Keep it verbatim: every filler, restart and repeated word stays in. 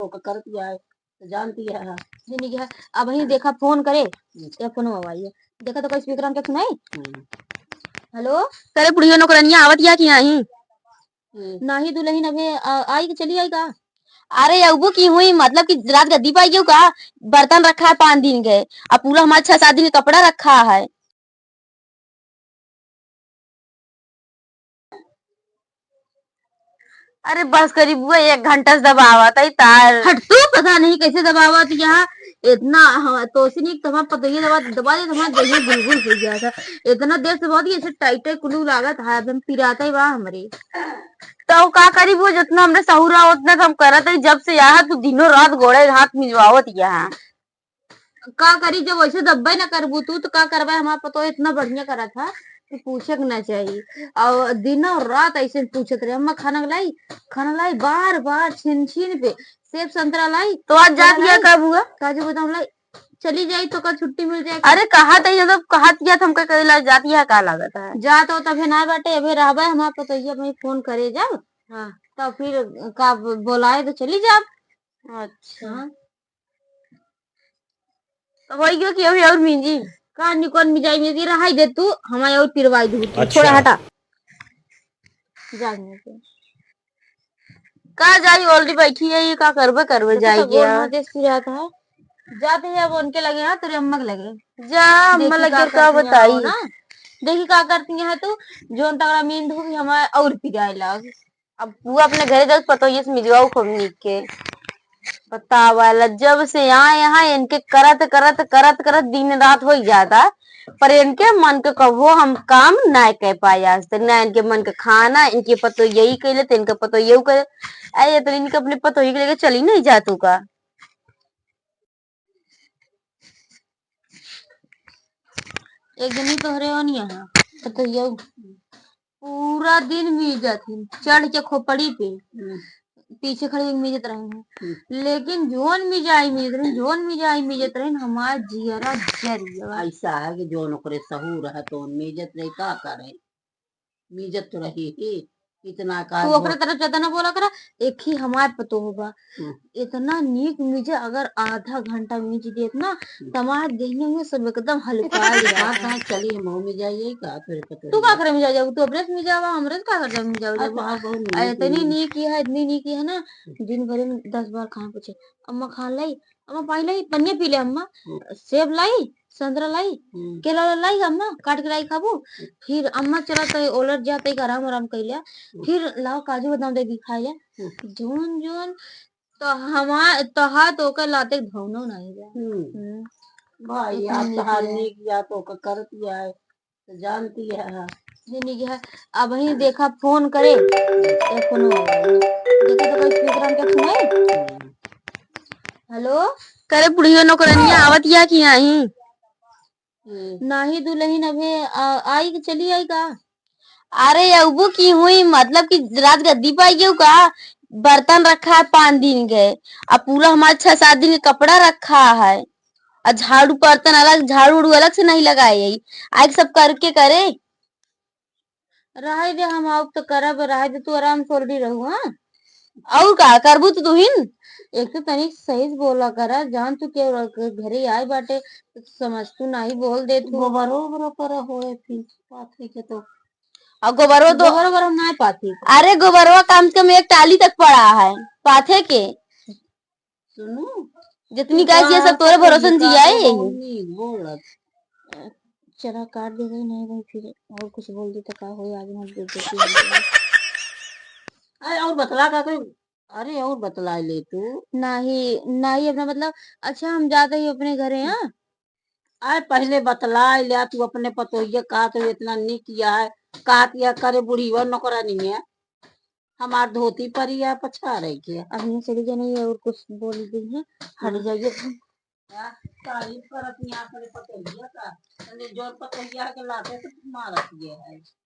ओकर करत बिया है, तो जानती है। जिंदगी है। अब ही देखा फोन करे, हम्म। ये फोन आई है। देखा तो कोई स्पीकर के सुनाई। हम्म। हेलो। करे बुढ़िया नौकरनिया आवत या कि नाही? हम्म। नाही दुलहिन अबे आ-, आई कि चली आई का? अरे अबू की हुई, मतलब कि रात गद्दी पाई गयो का? बर्तन रखा है पाँच दिन के, अब पूरा हमार छह सात दिन के कपड़ा रखा है। अरे बस करी बुआ, एक घंटा से दबावत है तार। हट तू, पता नहीं कैसे दबावत यहाँ इतना। हम तो से नहीं, तमार पतोहिया दबा दबा दे, तमार देहिया गुलगुल हो गया था। इतना देर से बहुत ही ऐसे टाइट टाइट कुलू लागत है, अब हम पिराता ही बा हमरे। तो का करी बुआ, जितना हमरे सहूरा उतना तो हम करत है, जब से यहाँ तू दिनों रात गोड़े हाथ मिजवावत यहाँ। का करी, जब वैसे दब्बे ना करबू तू, तो का करबे? हमार पतोह इतना बढ़िया करा था कि पूछे के ना चाहिए। और दिनों रात ऐसे पूछत रहे, "अम्मा, खाना लाई, खाना लाई?" बार बार छिन छिन पे, "सेब संतरा लाई?" तो आज जात खाना गया लाई? का बुआ? काजू बादाम लाई? चली जाई तो का छुट्टी मिल जाए? अरे कहा तो ये सब कहा दिया था हमका, कहला जात गया का लागत है? जा तो तबे ना बाटे, अबे रहबे, हमार पतोहिया भाई फोन करे जाब। हाँ। तो फिर का ब-, बोलाए तो चली जाब। अच्छा। हाँ। तो वही गयो कि अभी और मीजी। का निकोन मिजाई में की रहाई दे तू, हमारे और पिरवाई दू तू। अच्छा। थोड़ा हटा। जा नहीं तो। का जाई, already बैठी है, ये का करबे, करबे देखो जाई तो गोड़ गया। हाथ देख पिरात है। जाते ही अब उनके लगे, हाँ, तेरे अम्मा के लगे। जा, अम्मा देखी लगे का का करती हैं बताई। हो ना। देखी का करती है तू, जोन तगड़ा मीन धू भी हमारे और पिराए लाग। अब वो अपने घरे जाओ, पतोहिए से मिजवाओ खूब नीक के। बतावा ला, जब से आए यहाँ इनके करत, करत, करत, करत दिन रात हो ही जाता, पर इनके मन के कबो हम काम ना कर पाए आज तक। ना इनके मन के खाना, इनके पतोहिया ही कैले, तो इनके पतोहिया ही कैले। अरे, इतने इनके अपने पतोहिया के लेके चली नहीं जा तू का? एक जनी तोहरे ओनिया है, पतोहिया पूरा दिन मीजत हिन, चढ़ के खोपड़ी पे। हम्म। पीछे खड़ी होके मीजत रही हैं। हम्म। लेकिन जोन मिजाई मीजत रही, जोन मिजाई मीजत रही, हमार जियरा जर गया। ऐसा है कि जोन ओकरे सहूर है, तो मीजत रही, का करे? मीजत तो रही ही, इतना का तू ओकरे तरफ ज्यादा ना बोला करा। एक ही हमार पतोह बा, हम्म। इतना नीक मीजे, अगर आधा घंटा मीज देत ना, हम्म। तमार देहिया में सब एकदम हल्का हो जात। हाँ, चली, हम हो मिजाई का, तोरे पतोह तू का करे मिजाई जाबू? तू अपने से मिजावा, हमरे से का करे मिजावा? अरे, तोहार बहुत नीक है। इतनी नीक है, इतनी नीक है ना, हम्म। दिन भर में दस बार खाना पूछे, "अम्मा, खाना लाई? अम्मा, पानी लाई? पनिया पी ले अम्मा।" हम्म। सेब लाई? संतरा लाई, हम्म। केला वेला लाई अम्मा, काट के लाई खाबू। हम्म। फिर अम्मा चला तो ओलट जाते एक आराम आराम कैल्या। हम्म। फिर लाओ काजू बादाम दे दी खाए ल्या। हम्म। जोन जोन तो हमार, तोहार तो ओकर लाते धौनो नहीं बा। हम्म। हम्म। भाई, इतनी आप नीक तोहार है। नीक या तो ओकर करत या है, तो जानती है। जिंदगी है। अब ही देखा फोन करे, ए फोन हो गया। देखा तो कोई स्पीकर के सुनाई। हम्म। हेलो। करे बुढ़िया नौकरनिया आवत या कि नाही? हम्म। नाही दुलहिन अबे आ-, आई कि चली आई का? अरे अबू की हुई, मतलब कि रात गद्दी पाई गयो का? बर्तन रखा है पाँच दिन के, अब पूरा हमार छह सात दिन के कपड़ा रखा है, और झाड़ू बर्तन अलग, झाड़ू उड़ू अलग से नहीं लगाए, आई के सब करके करे। रहे दे, हम आउब तो करब, रहे दे, तू आराम से already रहू, हाँ? और का करबू तू, तुहिन? एक तो तनिक सही से बोला करा, जान तू के घरे आए बाटे, तो समझ तू नाही बोल दे तू। गोबरो ओबरो पर होए फिर पाथे के तो। और गोबरो तो गोबर ओबर हम नाही पाथी। अरे गोबरवा कम से कम एक टाली तक पड़ा है पाथे के। सुनू, जितनी तू गाय जिया सब तोरे भरोसन जियाए। मम्मी बोलत। चला काट दे भाई, नहीं भाई फिर और कुछ बोल दी तो का होई, आगे मत बोल देती है। अरे और बतला का कोई, अरे और बतला ले तू। नाही, नाही अपना मतलब, अच्छा हम जाते ही अपने घरे, हाँ? अरे पहले बतला ले तू अपने पतोहिया का तो इतना निक किया है, का किया करे बुढ़ी वो नौकरानी है। हमार धोती परी है पछाड़े के। अब यहाँ चली जाना, ये और कुछ बोल दी है, हट जाइए। तारीफ करत यहाँ अपने पतोहिया का, तने जोर पतोहिया के लाते तो मारत ये है।